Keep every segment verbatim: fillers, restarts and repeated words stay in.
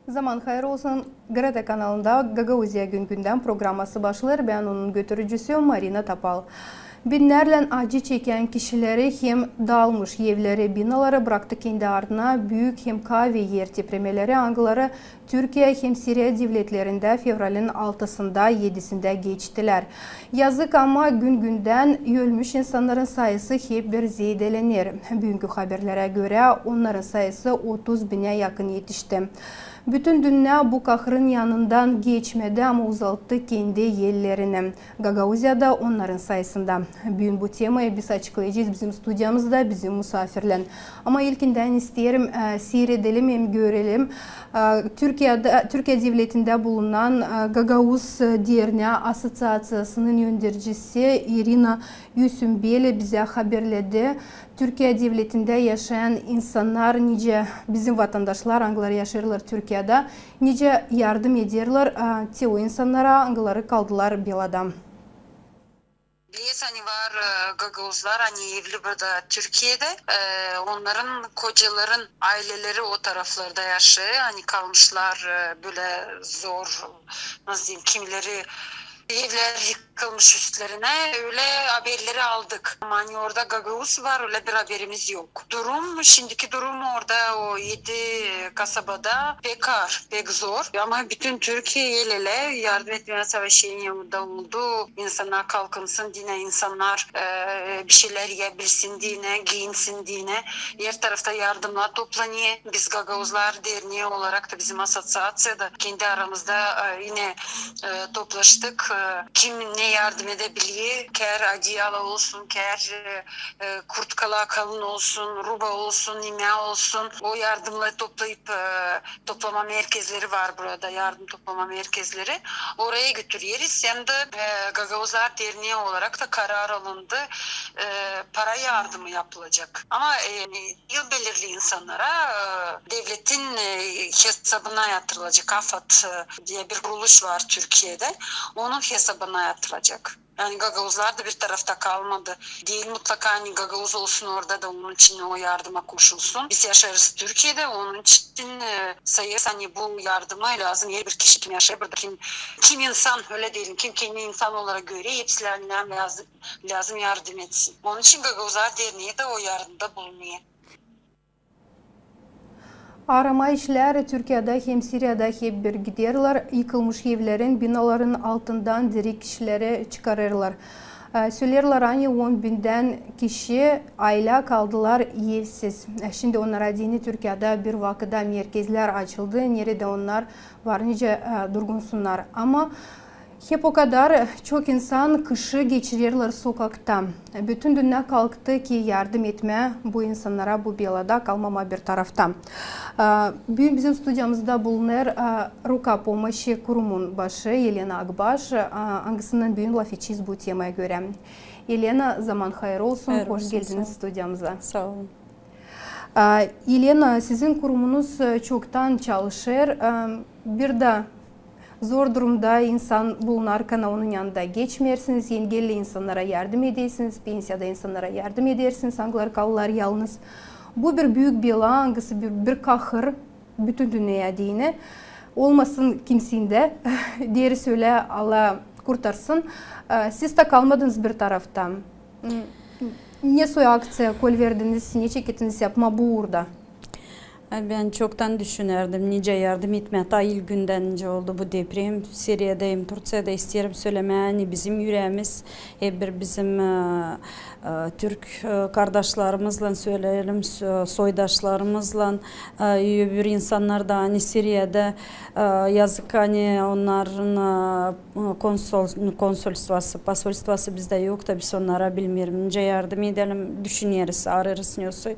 Zaman hayır olsun. Greta kanalında Gagauziya gün-gündän programması başlêêr. Bän onun götürücüsü Marina Tapal. Binnärlän acı çekän kişileri hem daalmış evleri, binaları braktı kendi ardına büük hem kaavi er tepremeleri, angıları Türkiya hem Siriya devletlerindä fevralin altısında, edisindä geçtilär. Yazık, ama gün-gündän ölmüş insannarın sayısı hep bir zeedelener. Büünkü haberlerä görä, onnarın sayısı otuz binä yakın etişti. Bütün dünnä bu kahırın yanından geçmedi, ama uzalttı kendi ellerini. Gagauziyada onnarın sayısında. Büün bu temayı biz açıklayacez bizim studiyamızda bizim musaafirlän. Ama ilkindän isteerim, e, siiredelim hem görelim. E, Türkiyada, Türkiya devletindä bulunan, e, Gagauz, e, dernää asosiaţiyasının öndercisi İrina Üsümbeli bizä haberledi. Türkiya devletindä yaşayan insannar, nicä bizim vatandaşlar, angıları yaşêêrlar Türkiyada, nicä yardım ederlär, e, te o insannara, angıları kaldılar belada. Bilersiniz, ani var, e, gagauzlar, ani evli burada Türkiyada. E, onnarın kocaların aileleri o taraflarda yaşêêr. Ani kalmışlar, e, bölä zor, nasıl deyim, kimileri evlär yıkılmış üstlerinä, ölä haberleri aldık. Ama ani orada gagauz var, ölä bir haberimiz yok. Durum, şindiki durum orada o edi kasabada pek aar, pek zor. Ama bütün Türkiya el-elä yardım etmää savaşêr, ne da oldu. İnsannar kalkınsın deyni, insannar, e, bir şeylär iyebilsin deyni, giinsin deyni. Her tarafta yardımnar toplanêr. Biz Gagauzlar dernää olarak da bizim asosiaţiyada kendi aramızda, e, yine, e, toplaştık. E, kim ne yardım edebiler, kär adiyala olsun, kär, e, e, kurtkalar kalın olsun, ruba olsun, imää olsun. O yardımnarı toplayıp, e, toplama merkezleri var burada, yardım toplama merkezleri. Oraya götüreriz. Hem dä, e, Gagauzlar dernää olarak da karar alındı. E, para yardımı yapılacak. Ama, e, diil belirli insannara, e, devletin, e, hesabına yatırılacak. AFAD, e, diye bir kuruluş var Türkiyada. Onun hesabına yatırılacak. Yani gagauzlar da bir tarafta kalmadı. Diil mutlaka, ani gagauz olsun orada da onun için o yardıma koşulsun. Biz yaşêêrız Türkiyada, onun için, e, sayêrız, ani bu yardımı lääzım, herbir kişi kim yaşêêr burada, kim, kim insan, ölä deyelim, kim kendini insan olarak görer, hepsi lääzım, lääzım yardım etsin. Onun için Gagauzlar dernää dä o yardımda bulunêr. Arama işleri Türkiyada hem Siriyada hep bir giderlär, yıkılmış evlerin, binaların altından diri kişileri çıkarêrlar. E, söleerlär, ani on bindän kişi, aylä kaldılar evsiz. E, şindi onnara deyni Türkiyada bir vakıda merkezlär açıldı, neredä onnar var nicä, e, durgunsunnar. Ama hep okadar çok insan kışı geçirerlär sokakta. Bütün dünnä kalktı ki yardım etmää bu insannara, bu belada kalmamaa bir tarafta. E, büün bizim studiyamızda bulunêr, e, Ruka pomoşi kurumun başı Elena Akbaş, e, angısınnan büün lafedecez bu temaya görä. Elena, zaman hayır olsun, hoş geldiniz studiyamıza. Saa olun. E, Elena, sizin kurumunuz, e, çoktan çalışêr. E, bir dä zor durumda insan bulunarkan, onun yanında geçmeersiniz, engelli insannara yardım edersiniz, pensiyada insannara yardım edersiniz, angıları kaldılar yalnız. Bu bir büük bela, angısı bir, bir kahır bütün dünneyä deyni. Olmasın kimseydä, deeriz ölä, Allah kurtarsın. E, siz dä kalmadınız bir tarafta. Ne soy akţiya kolverdiniz, ne çekettiniz yapmaa bu uurda? E, bän çoktan düşünärdim, nicä yardım etmää, taa ilk gündän, nicä oldu bu deprem Siriyada hem Turţiyada. İsteerim sölemää, ani bizim üreemiz hep bir bizim, e, e, türk, e, kardaşlarımızlan, söleyelim, so-, soydaşlarımızlan, e, öbür insannar da, ani Siriyada, e, yazık, ani onnarın, e, konsol-, konsolstvosı, posolstvosı bizdä yok da, biz onnara bilmeerim nicä yardım edelim, düşüneriz, arêêrız ne soy.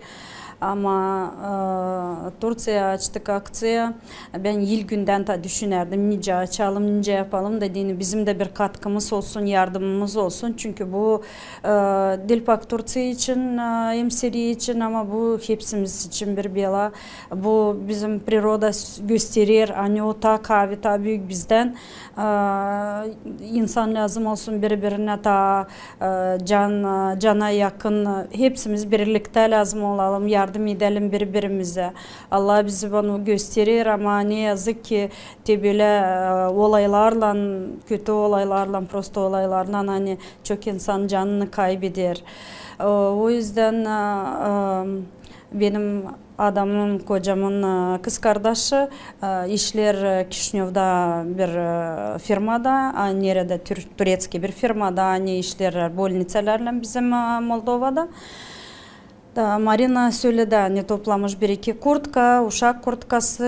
Ama, e, Turţiyaya açtık akţiya. Bän ilk gündän taa düşünärdim, nicä açalım, nicä yapalım da deyni, bizim dä bir katkımız olsun, yardımımız olsun. Çünkü bu, e, diil pak Turţiya için, e, hem Siriya için, ama bu hepsimiz için bir bela. Bu bizim priroda s-, gösterer, ani o taa kaavi, taa büük bizdän. E, insan lääzım olsun biri-birinä taa, e, can, e, cana yakın, e, hepsimiz birliktä lääzım olalım, yardım edelim bir-birimizä. Allah bizi bunu gösterer, ama ne yazık ki te bölä, e, olaylarlan, kötü olaylarlan, prosto olaylarlan, ani çok insan canını kaybeder. E, o yüzden, e, e, benim adamım, kocamın, e, kızkardaşı, e, işler, e, Kişinövda bir, e, firmada, a, neredä, tür-, turetskiy bir firmada, ani işlerlär bolniţalarlan bizim, e, Moldovada. Da Marina söledi, ani toplamış bir-iki kurtka, uşak kurtkası,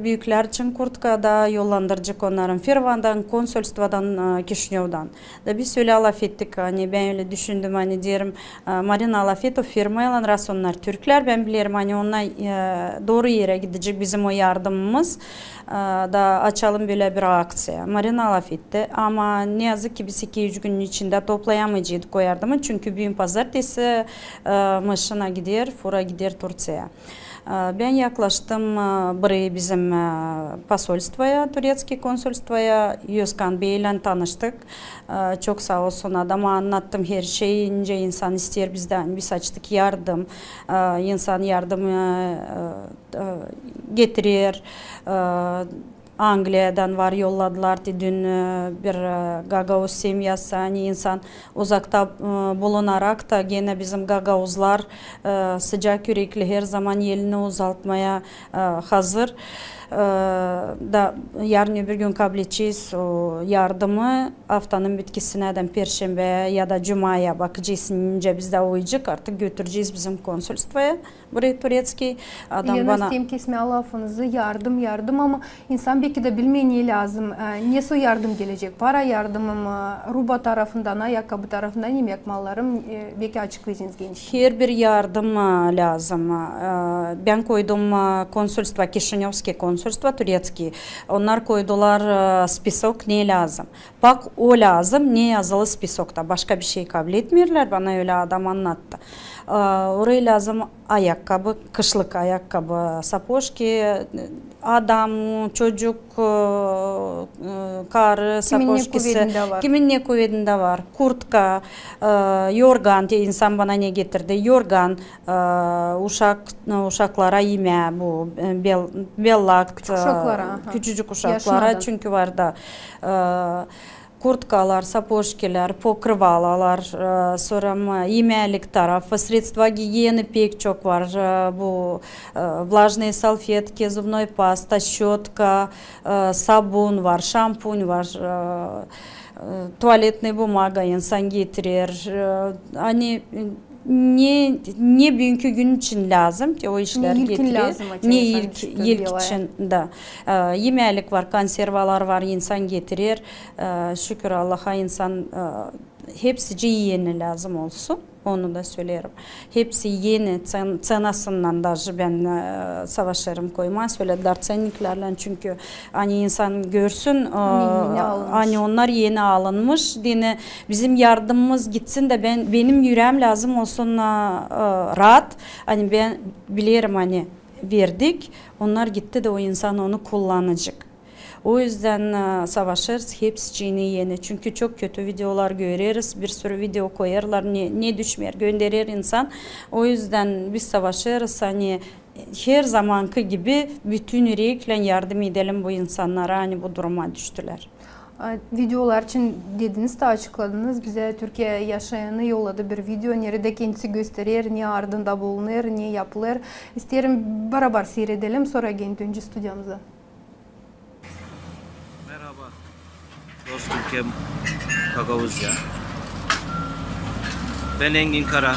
büüklär için kurtka, da yollandıracek onnarı firmadan, konsulstvodan, e, Kişinövdan. Da biz ölä lafettik, ani bän ölä düşündüm, ani deerim, e, Marina, lafet o firmaylan, ras onnar türklär, bän bilerim, ani onnar, e, dooru erä gidecek bizim o yardımımız, e, da açalım bölä bir akţiya. Marina lafetti, ama ne yazık ki biz iki-üç günün içindä toplayamayaceydık o yardımı, çünkü büün pazartesi, e, maşina gider, fura gider Turţiyaya. E, bän yaklaştım, e, burayı bizim, e, posolstvoya, turetskiy konsulstvoya, Özkan beylän tanıştık. E, çok saa olsun, adama annattım her şeyi, nicä insan isteer bizdän, biz açtık yardım, e, insan yardım, e, e, e, getirer. E, Angliyadan var yolladılar, te dün, e, bir, e, gagauz semyası, ani insan uzakta, e, bulunarak ta genä bizim gagauzlar, e, sıcak ürekli, her zaman elini uzatmaya, e, hazır. E, da yarın öbür gün kabledecez o yardımı, aftanın bitkisinä, perşembeyä ya da cumaya bakacez, nicä bizdä uyacek, artık götürecez bizim konsulstvoya. Burayı turetskiy adam bana... İsteerim kesmää lafınızı, yardım, yardım, ama insan beki dä bilmeer, ne lääzım, e, nesoy yardım gelecek. Para yardımı mı, ruba tarafından, ayakkabı tarafından, imäk malları mı, e, beki açıklayacenız geniştä. Herbir yardım, e, lääzım. E, bän koydum, e, konsulstvo, Kişinövskiy konsulstvo, turetskiy. Onnar koydular, e, spisok, ne lääzım. Bak, o lääzım, ne yazılı spisokta. Başka bişey kabletmeerlär, bana ölä adam annattı. E, orayı lääzım ayakkabı, kışlık ayakkabı, sapoşki, adam, çocuk, e, e, karı sapoşkisi, kimin ne kuvedindä var, kurtka, e, yorgan, te insan bana ne getirdi, yorgan, e, uşak, uşaklara imää, bu, e, bel-, bellakt, e, küçücük uşaklara, çünkü var da, e, kurtkalar, sapoşkilär, pokrıvalalar, e, sora imälik taraf, sredstva gigienı pek çok var, e, bu, e, vlažnıy salfetki, zubnoy pasta, şotka, e, sabun var, şampun var, e, e, tualetnıy bumaga insan getirer, e, ani, e, ne, ne büünkü gün için lääzım, te o işlär getirer. Ne ilk, ilk için, da. E, imälik var, konservalar var, insan getirer. E, şükür Allaha, insan, e, hepsicii eni lääzım olsun, onu da söleerim. Hepsi eni, ţen-, ţenasından daje bän, e, savaşêrım koymaa, sölediler ţenniklärlän, çünkü ani insan görsün, e, ani onnar eni alınmış, deyni bizim yardımımız gitsin da bän, benim üreem lääzım olsun, e, e, raat, ani bän bilerim, ani verdik, onnar gitti da o insan onu kullanacek. O üzdän, e, savaşêrız hepsicii eni. Çünkü çok kötü videolar göreriz, bir sürü video koyêrlar, ne, ne düşmeer, gönderer insan. O üzdän biz savaşêrız, ani her zamankı gibi bütün üreklän yardım edelim bu insannara, ani bu duruma düştülär. A, videolar için dediniz da açıkladınız. Bizä Türkiye yaşayanı yolladı bir video, neredä kendisi gösterer, ne ardında bulunêr, ne yapılêr. İsteerim barabar siiredelim, sora genä dönecez studiyamıza. Merhaba, dost ülkem Gagauzya. Ben Engin Kara,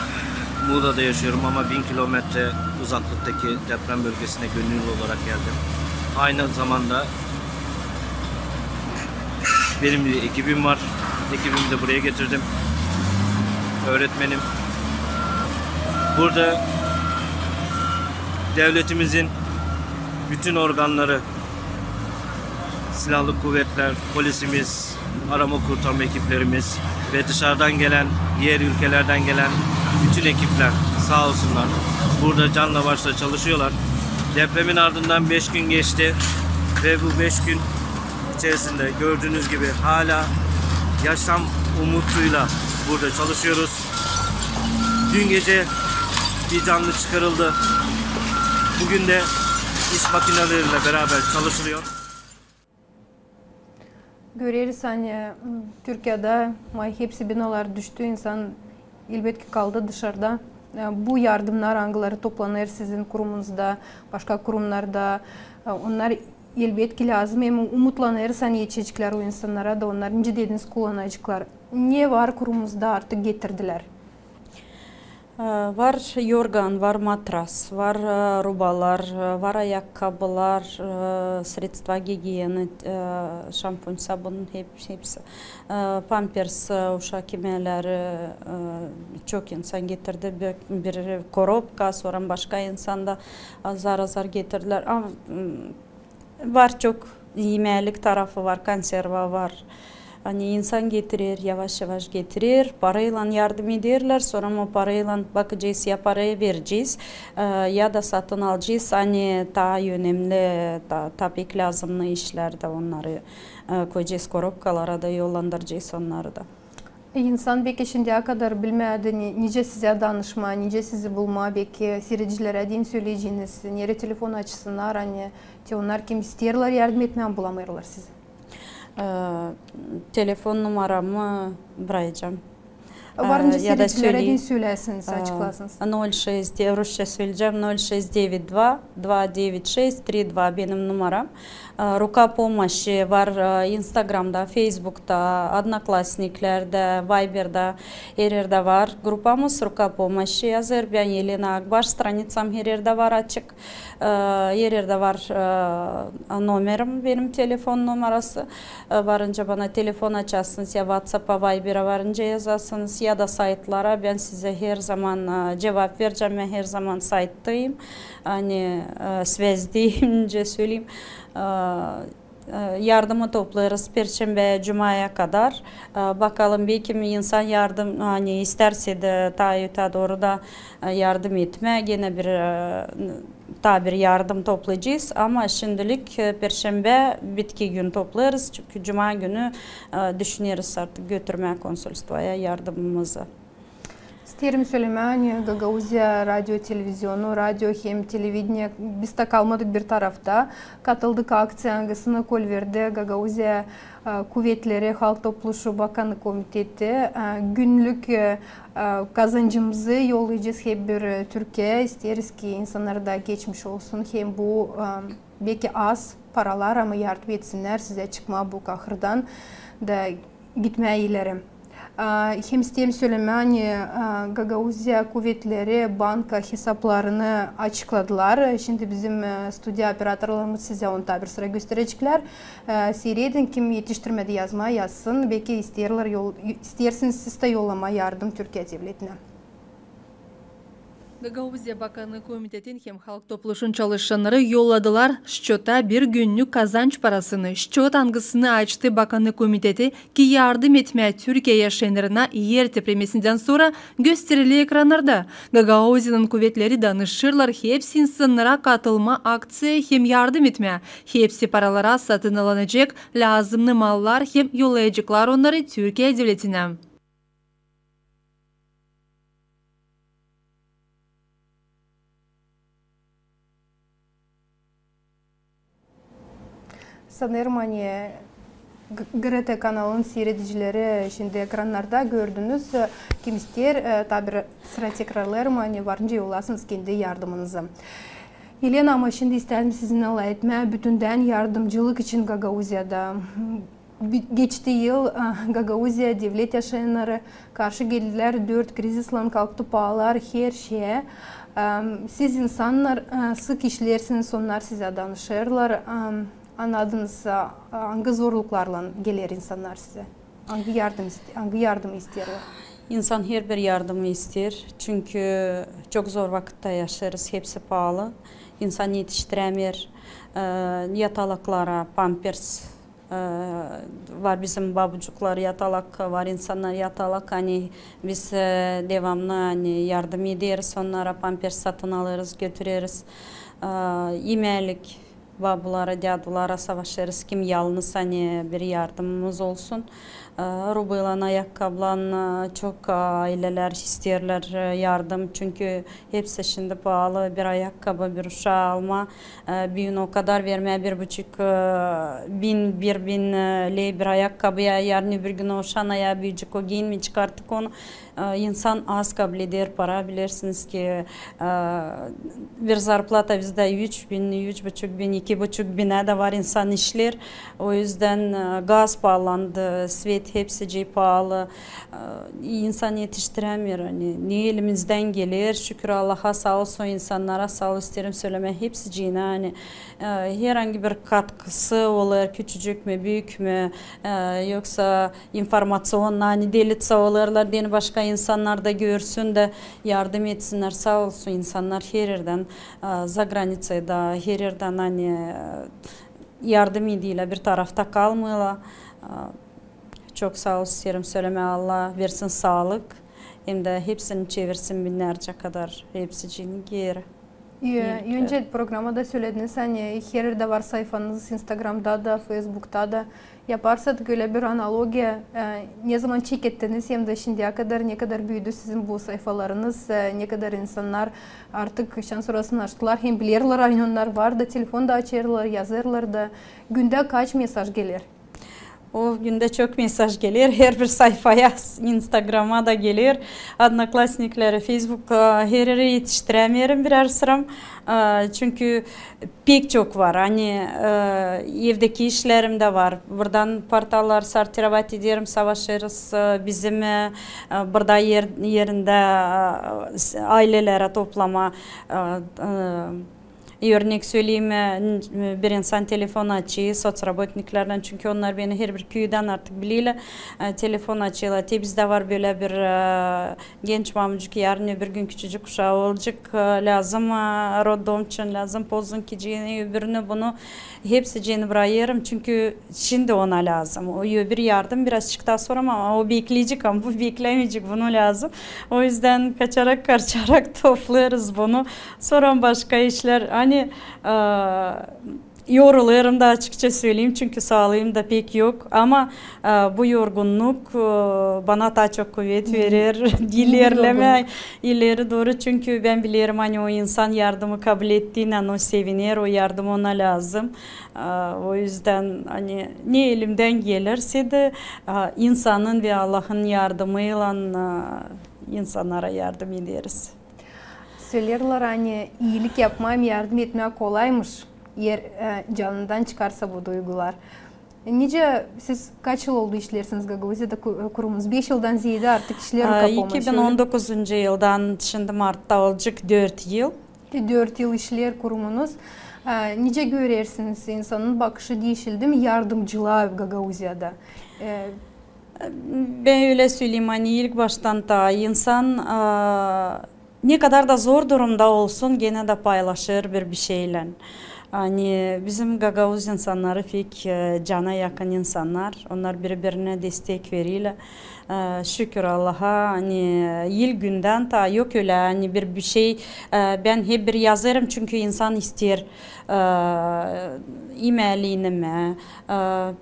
Muğla'da yaşıyorum ama bin kilometre uzaklıktaki deprem bölgesine gönüllü olarak geldim. Aynı zamanda benim bir ekibim var. Ekibimi de buraya getirdim. Öğretmenim. Burada devletimizin bütün organları, silahlı kuvvetler, polisimiz, arama kurtarma ekiplerimiz ve dışarıdan gelen, diğer ülkelerden gelen bütün ekipler sağ olsunlar. Burada canla başla çalışıyorlar. Depremin ardından beş gün geçti ve bu beş gün içerisinde gördüğünüz gibi hala yaşam umutuyla burada çalışıyoruz. Dün gece Canlı çıkarıldı. Bugün de iş makineleriyle beraber çalışılıyor. Göreriz, ani, m, Türkiyedä, vay, hepsi binalar düştü, insan elbetki kaldı dışarda. E, bu yardımnar, angıları toplanêr sizin kurumunuzda, başka kurumnarda, e, onnar elbetki lääzım, hem umutlanêrız, ani etişecklär o insannara da, onnar, nicä dediniz, kullanaceklar. Ne var kurumunuzda artık getirdilär? E, var yorgan, var matras, var, e, rubalar, e, var ayakkabılar, e, sredstva gigiyenı, e, şampun, sabun, hep-, hepsi. E, pampers, e, uşak imeleri, e, çok insan getirdi. Bir, bir korobka, sora başka insan da azar-azar getirdilär. Ama, m, var çok imelik tarafı var, konserva var. Ani insan getirer, yavaş-yavaş getirer, paraylan yardım ederlär, sora o paraylan bakacez, ya parayı verecez, e, ya da satın alacez, ani taa önemli, taa, taa pek lääzımnı işlerdä onnarı, e, koyacez korobkalara da, yollandıracez onnarı da. E, insan beki şindiyä kadar bilmedi, ni-, nicä sizä danışmaa, nicä sizi bulmaa, beki siiredicilerä deyni söleyeceniz, nereyi telefon açsınnar, ani te onnar, kim isteerlär yardım etmää, bulamêêrlar sizi. E, telefon numaramı brakacam. Var nicä siiredicilerä deyni söläsiniz, açıklasınız. Nol şest, rusça söleyecäm, nol şest devet dva, dva devet şest tri dva benim numaram. E, Ruka pomoşi var, e, Instagramda, Feysbukta, Odnoklassniklerdä, Vayberdä, her erdä var. Grupamız Ruka pomoşi yazêr, bän Elena Akbaş, stranitsam her erdä var açık. E, her erdä var, e, nomerim, benim telefon numarası. E, varınca bana telefon açasınız, ya Vatsapa, Vayberä varınca yazasınız, ya da saytlara. Bän sizä her zaman, e, cuvap verecäm, bän her zaman sayttayım. Ani, e, sväzdeyim, nicä söleyim. E, e, yardımı toplêêrız perşembä, cumaya kadar. E, bakalım, beki insan yardım, ani isteerse dä taa ötää dooru da, e, yardım etmää, genä bir, e, taa bir yardım toplayacez. Ama şindilik, e, perşembä bitki gün toplêêrız, çünkü cuma günü, e, düşüneriz artık götürmää konsulstvoya yardımımızı. İsteerim sölemää, ani Gagauziya radio televizionu, radio hem televideniye, biz tä kalmadık bir tarafta. Katıldık akţiyaya, angısını kol verdi Gagauziya, e, kuvetleri, Halk Topluşu Bakanı Komiteti. E, günlük, e, e, kazancımızı yollayacez hep bir, e, Türkiyeyä. İsteeriz ki, insannara da geçmiş olsun. Hem bu, e, beki az paralar, ama yardım etsinnär sizä çıkmaa bu kahırdan da gitmää ileri. A, hem isteerim sölemää, ani, a, Gagauziya kuvetleri banka hesaplarını açıkladılar. Şindi bizim, e, studiya operatorlarımız sizä onu taa bir sıra göstereceklär. E, siiredin, kim etiştirmedi yazmaa, yazsın. Beki isteerlär yol-, isteersiniz siz tä yollamaa yardım Türkiye devletinä. Gagauziya Bakanı Komitetin hem Halk Topluşun çalışannarı yolladılar şçota bir günnük kazanç parasını. Şçot, angısını açtı Bakanı Komiteti, ki yardım etmää Türkiye yaşayannarına er tepremesindän sora, gösterili ekrannarda. Gagauziyanın kuvetleri danışêrlar hepsi insannara katılmaa akţiyaya hem yardım etmää. Hepsi paralara satın alınacek lääzımnı mallar hem yollayaceklar onnarı Türkiye devletinä. Sanêrım, ani G-, GRT kanalın siiredicileri şindi ekrannarda gördünüz, e, kim isteer, e, taa bir sıra tekrarlêêrım, ani varınca yollasınız kendi yardımınızı. Elena, ama şindi isteerim sizinnän lafetmää bütündän yardımcılık için Gagauziyada. Bi-, geçti yıl, e, Gagauziya devlet yaşayannarı karşı geldilär dört krizislan, kalktı paalar, her şey. E, siz insannar, e, sık işleersiniz, onnar sizä danışêrlar. E, annadınız, e, angı zorluklarlan geler insannar sizä? Angı yardım iste-, angı yardımı isteerlär? İnsan herbir yardımı isteer, çünkü çok zor vakıtta yaşêêrız, hepsi paalı. İnsan etiştirämeer, e, yatalaklara, pampers, e, var bizim babucuklar yatalak, var insannar yatalak, ani biz, e, devamlı, ani yardım ederiz onnara, pampers satın alêrız, götüreriz. E, imelik, Babulara, dädulara savaşêrız, kim yalnız, ani bir yardımımız olsun. E, rubaylan, ayakkabılan, e, çok, e, aylelär isteerlär, e, yardım, çünkü hepsi şindi paalı, bir ayakkabı, bir uşaa alma, e, büün o kadar vermää, bir buçuk, e, bin, bir bin, e, ley bir ayakkabıya, yarın öbür gün o uşaan ayaa büüyecek, o giinmeyecek artık onu. E, insan az kableder para, bilersiniz ki, e, bir zarplata bizdä üç bin, üç buçuk bin, iki buçuk binä dä var insan işleer. O üzdän, e, gaz paalandı, svet, hepsicii paalı. E, insan etiştirämeer, ani ne elimizdän geler, şükür Allaha, saa olsun insannara, saa ol isteerim sölemää hepsiciinä, ani, e, herangı bir katkısı olêr, küçücük mü, büük mü, e, yoksa informaţionnaya, ani delitsa olêrlar, deyni başka insannar da görsün dä yardım etsinnär. Saa olsun insannar her erdän, e, za granicayı da her erdän, ani, e, yardım ediler, bir tarafta kalmêêrlar. E, çok saa olsun isteerim sölemää, Allah versin saalık, hem dä hepsini çevirsin binnärcä kadar hepsicini geeri. Öncä programada sölediniz, ani her erdä var sayfanız, Instagramda da, Feysbukta da. Yaparsak ölä bir analogiya, e, ne zaman çekettiniz hem dä şindiyä kadar, ne kadar büüdü sizin bu sayfalarınız, e, ne kadar insannar artık şans orasını açtılar, hem bilerlär, ani onnar var da, telefon da açêrlar, yazêrlar da. Gündä kaç mesaj geler? O, gündä çok mesaj geler, herbir sayfaya, Instagrama da geler, Odnoklassniklerä, Feysbuka, e, her erä etiştirämeerim birär sıram. E, çünkü pek çok var, ani, e, evdeki işlerim dä var. Buradan portalları sortirovat ederim, savaşêrız, e, bizim, e, burada er-, erindä, e, ailelerä toplamaa, e, e, örnek söleyim, e, bir insan telefon açêr, soţrabotniklerdän, çünkü onnar beni herbir küüdän artık bilerlär, e, telefon açêrlar. Te bizdä var bölä bir, e, genç mamucuk, yarın öbür gün küçücük uşaa olacek, e, lääzım, e, roddom için, lääzım pozunkicini, öbürünü, bunu, hepsicini brakêrım, çünkü şindi ona lääzım. O öbür yardım birazçık taa sora, ama o bekleyecek, ama bu beklämeyecek, bunu lääzım. O üzdän kaçarak, kaçarak toplêêrız bunu. Sora başka işlär, ani, e, yorulêrım da, açıkça söleyim, çünkü saalıım da pek yok. Ama, e, bu yorgunnuk, e, bana taa çok kuvet verer ilerlemää ileri dooru, çünkü bän bilerim, ani o insan yardımı kablettiynän o seviner, o yardım ona lääzım. E, o üzdän, ani ne elimdän gelärsä dä, e, insanın ve Allahın yardımıylan, e, insannara yardım ederiz. Sölerlär, ani iilik yapmaa hem yardım etmää kolaymış, eer, e, canından çıkarsa bu duygular. Nicä siz, kaç yıl oldu işleersiniz Gagauziyada, ku-, kurumunuz? Beş yıldan zeedä artık işleer. Aa, kapamış, iki bin on dokuzuncu yıldan şindi martta olacek dört yıl. Dört yıl işleer kurumunuz. Aa, nicä görersiniz, insanın bakışı diişildi mi yardımcılıa Gagauziyada? E, Bän ölä söleyim, ani ilk baştan taa insan, aa, ne kadar da zor durumda olsun, genä dä paylaşêr bir bişeylän. Ani bizim gagauz insannarı pek, e, cana yakın insannar, onnar biri-birinä destek verilär. E, şükür Allaha, ani ilk gündän taa yok ölä, ani bir, bir şey, e, bän hep bir yazêrım, çünkü insan isteer, e, imeeliini mi, e, m-,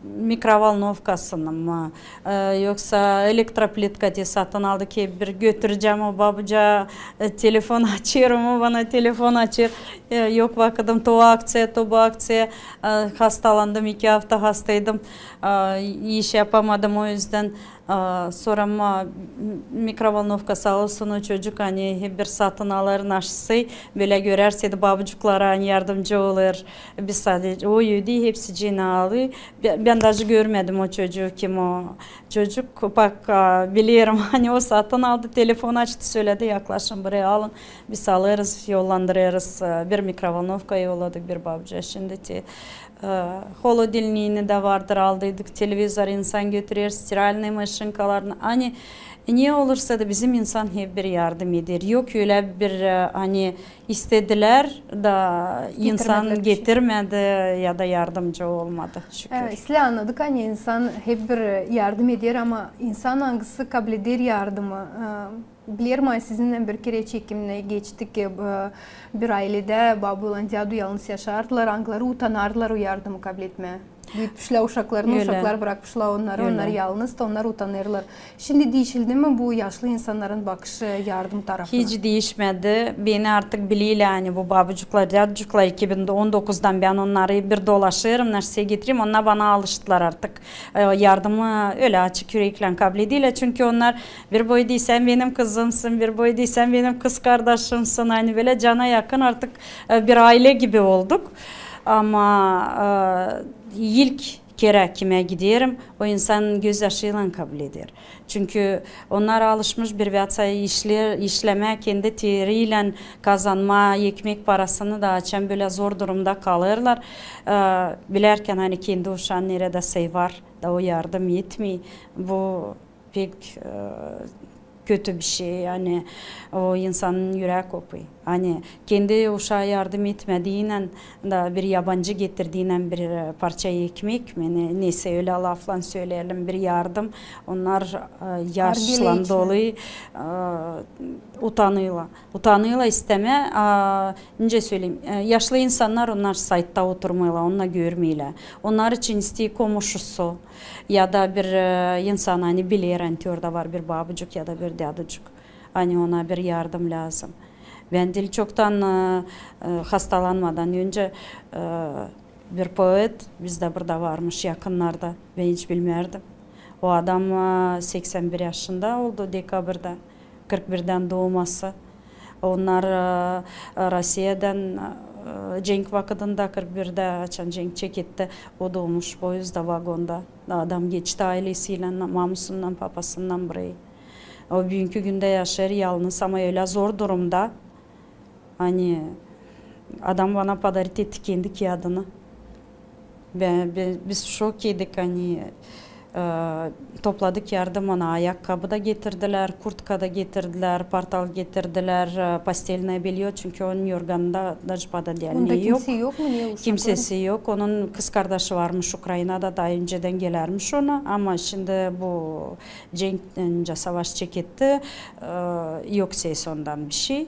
mikrovolnovkasını mı, e, yoksa elektroplitka te satın aldı ki, bir götürecäm o babucaa, e, telefon açêrım, o bana telefon açêr. E, yok vakıdım, to akţiya, to bu akţiya, e, hastalandım, iki afta hastaydım, e, iş yapamadım, o üzdän. A, sora ma-, m-, mikrovolnovka, saa olsun o çocuk, ani hep bir satın alêr, naşısı, bölä görärsä dä babucuklara, ani yardımcı olêr. Biz sadece, o ödey, hepsicini alêr. Bä-, bän daje görmedim o çocuu, kim o çocuk. Pak, a, bilerim, ani o satın aldı, telefon açtı, söledi, yaklaşın buraya, alın. Biz alêrız, yollandırêrız, e, bir mikrovolnovka yolladık bir babucaa. Şindi te, e, holodilnigini dä vardır aldıydık, televizor insan götürer, stiralnıy maşinkalarını. Ani ne olursa da bizim insan hep bir yardım eder. Yok ölä bir, e, ani istedilär da insan getirmedi ya da yardımcı olmadı, şükür. E, sizlär annadık, ani insan hep bir yardım eder, ama insan angısı kableder yardımı, e, Bilerim, ani sizinnän bir kerä çekimnä geçtik, e, bir ayledä baba olan dädu yalnız yaşardılar, angıları utanardılar o yardımı kabletmää. Büütmüşlär uşaklarını, uşaklar brakmışlar onnarı, onnar yalnız da, onnar utanêrlar. Şindi diişildi mi bu yaşlı insannarın bakışı yardım tarafına? Hiç diişmedi. Beni artık bilerlär, ani bu babucuklar, däducuklar, iki bin on dokuzdan bän onnarı bir dolaşêrım, neredä getireyim, onnar bana alıştılar artık. E, yardımı ölä açık üreklän kablederlär, çünkü onnar bir boy deyni sän benim kızımsın, bir boy deyni sän benim kızkardaşımsın. Ani bölä cana yakın artık, e, bir aylä gibi olduk. Ama, e, ilk kerä kimä giderim, o insan gözyaşıylan kableder. Çünkü onnar alışmış bir väätsa işle-, işlemää, kendi teriylän kazanmaa ekmek parasını da, açan bölä zor durumda kalêrlar. E, bilärkän, ani kendi uşaan neredä sever, da o yardım etmeer. Bu pek, e, kötü bir şey, ani o insanın ürää kopêr. Ani kendi uşaa yardım etmediynän da bir yabancı getirdiynän bir, e, parça ekmek mi, ne, neysä ölä laflan söleyelim, bir yardım, onnar, e, yaşlan dolayı, e, utanêrlar. Utanêrlar istemää, a, nicä söleyim, e, yaşlı insannar, onnar saytta oturmêêrlar, onu görmeerlär. Onnar için isteer komuşusu ya da bir, e, insan, ani biler, ani te orada var bir babucuk ya da bir däducuk, ani ona bir yardım lääzım. Bän diil çoktan, e, e, hastalanmadan öncä, e, bir poet bizdä burada varmış yakınnarda, bän hiç bilmärdim. O adam, e, seksän bir yaşında oldu dekabrda, kırk birdän duuması. Onnar, e, e, Rossiyadan, e, cenk vakıdında, kırk birdä, açan cenk çeketti, o duumuş poezdda, vagonda. Adam geçti aylesiylän, mamusundan, papasından burayı. O büünkü gündä yaşêêr yalnız, ama ölä zor durumda. Ani adam bana podarit etti kendi kiyadını. Bän, bi-, biz şok idik, ani, e, topladık yardım ona, ayakkabı da getirdilär, kurtka da getirdilär, portal getirdilär, e, postelnöö belyo, çünkü onun yorganında daje pada diil, onda yok. Kimsesi yok mu, ne uşakları? Kimsesi yok. Onun kızkardaşı varmış Ukrainada, taa öncedän gelärmiş ona, ama şindi bu cenk, nicä savaş çeketti, e, yok ses ondan bir şey.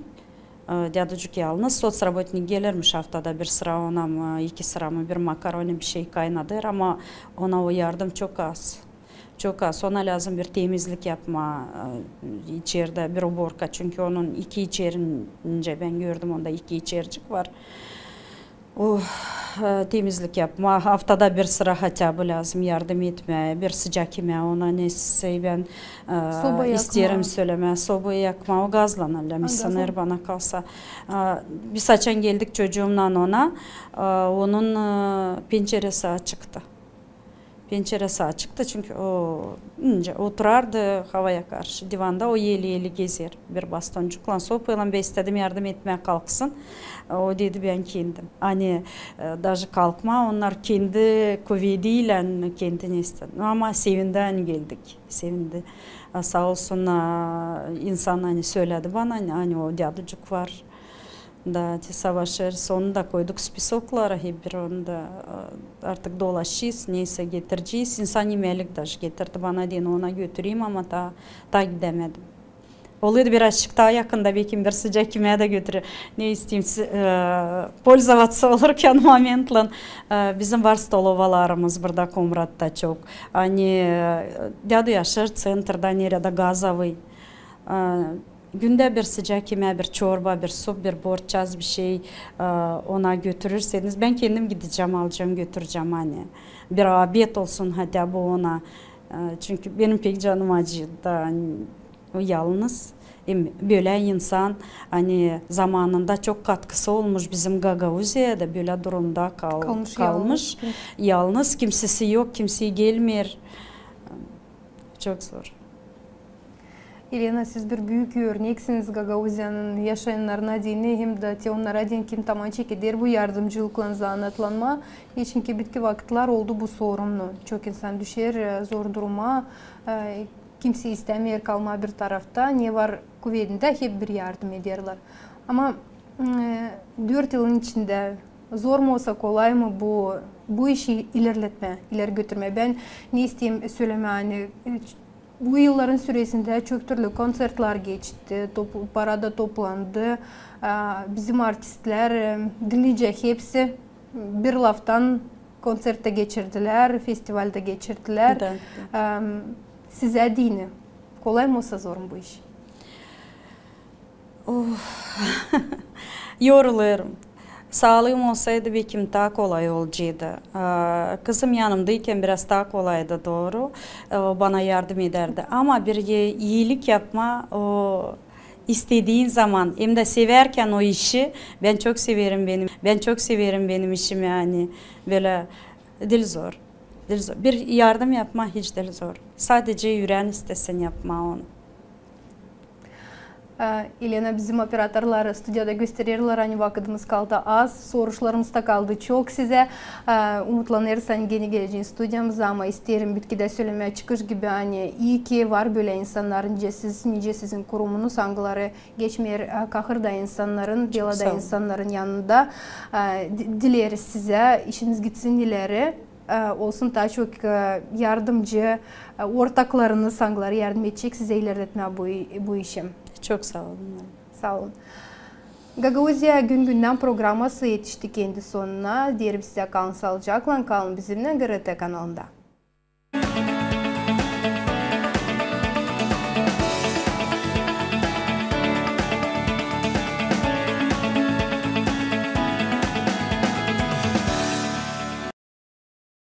E, däducuk yalnız, socrabotnik gelirmiş aftada bir sıra ona mı, iki sıra mı bir makaroni bir şey kaynadêr, ama ona o yardım çok az. Çok az. Ona lääzım bir temizlik yapmaa, e, içerdä bir uborka, çünkü onun iki içeri, nicä bän gördüm, onda iki içercik var. O, e, temizlik yapmaa, aftada bir sıra хотя бы lääzım yardım etmää, bir sıcak imää ona, neysä bän, e, isteerim sölemää. Soba yakmaa, o gazlan, ölä mi sanêr, bana kalsa. E, biz açan geldik çocuumnan ona, e, onun, e, pençeresi açıktı. Pençeresi açıktı, çünkü o nicä oturardı havaya karşı divanda, o eli-eli gezer bir bastoncuklan, sopaylan. Bän istedim yardım etmää, kalksın. O dedi, bän kendim. Ani, e, daje kalkmaa, onnar kendi kuvediylän kendini istedi. Ama sevindi, ani geldik. Sevindi. A, saa olsun, a, insan, ani söledi bana, ani, ani o däducuk var. Da, te savaşêrız, onu da koyduk spisoklara, hep bir onu da, e, artık dolaşêrız, neysä getirecez. İnsan imelik daje getirdi bana deyni, ona götüreyim, ama taa, taa gidemedim. Olêrdı birazçık taa yakında, bekim bir sıcak imää dä götürer. Ne isteyim, si-, e, пользоваться olurkan momentlän, e, bizim var stolovalarımız burada Komratta çok. Ani, e, dädu yaşêêr ţentrda, neredä Gazovıy. E, Gündä bir sıcak imää, bir çorba, bir sup, bir borçaz bir şey, e, ona götürürseniz, bän kendim gidecäm, alacam, götürecäm, ani bir obed olsun хотя бы ona. E, çünkü benim pek canım acıydı, ani o yalnız. Hem bölä insan, ani zamanında çok katkısı olmuş bizim Gagauziyada, bölä durumda kal-, kalmış, kalmış yalnız, kimsesi yok, kimsey gelmeer. Çok zor. Elena, siz bir büük örneksiniz Gagauziyanın yaşayannarına deyni, hem dä te onnara deyni, kim taman çekeder bu yardımcılıklan zanaatlanmaa. Çünkü bitki vakıtlar oldu bu sorumnu. Çok insan düşer, e, zor duruma, e, kimsey istämeer kalmaa bir tarafta. Ne var kuvedindä, hep bir yardım ederlär. Ama, e, dört yılın içindä zor mu olsa, kolay mı bu, bu işi ilerletmää, ileri götürmää? Bän ne isteyim sölemää, ani, e, Bu yılların süresindä çok türlü konţertlär geçti, topl-, para da toplandı. Aa, bizim artistlär, e, dilince hepsi bir laftan konţert tä geçirdilär, festival tä geçirdilär. Da, da. Em, sizä deyni, kolay mı olsa zor mu bu iş? Uf. Yorulêrım. Saalıım olsaydı, bekim taa kolay olaceydı. Aa, kızım yanımdaykän biraz taa kolaydı, dooru. Ee, o bana yardım edärdi. Ama bir e-, iilik yapma, o istediin zaman, hem dä sevärkän o işi, bän çok severim benim, bän çok severim benim işimi, ani bölä diil zor. Diil zor. Bir yardım yapma hiç diil zor. Sadecä ürään istesin yapmaa onu. Ee, Elena, bizim operatorlar studiyada göstererlär, ani vakıdımız kaldı az, soruşlarımız da kaldı çok sizä. Ee, umutlanêrız, ani genä geleceniz studiyamıza, ama isteerim bitkidä sölemää çıkış gibi, ani ii ki var bölä insannar, nicä siz, nicä sizin kurumunuz, angıları geçmeer, e, kahırda insannarın, belada insannarın yanında. E, di-, dileriz sizä, işiniz gitsin ileri, e, olsun taa çok, e, yardımcı, e, ortaklarınız, angıları yardım edecek sizä ilerletmää bu i-, bu işi. Çok saa olun. Saa olun. Gagauziya gün-gündän programası etişti kendi sonuna. Deerim sizä, kalın saalıcaklan, kalın bizimnän GRT kanalında.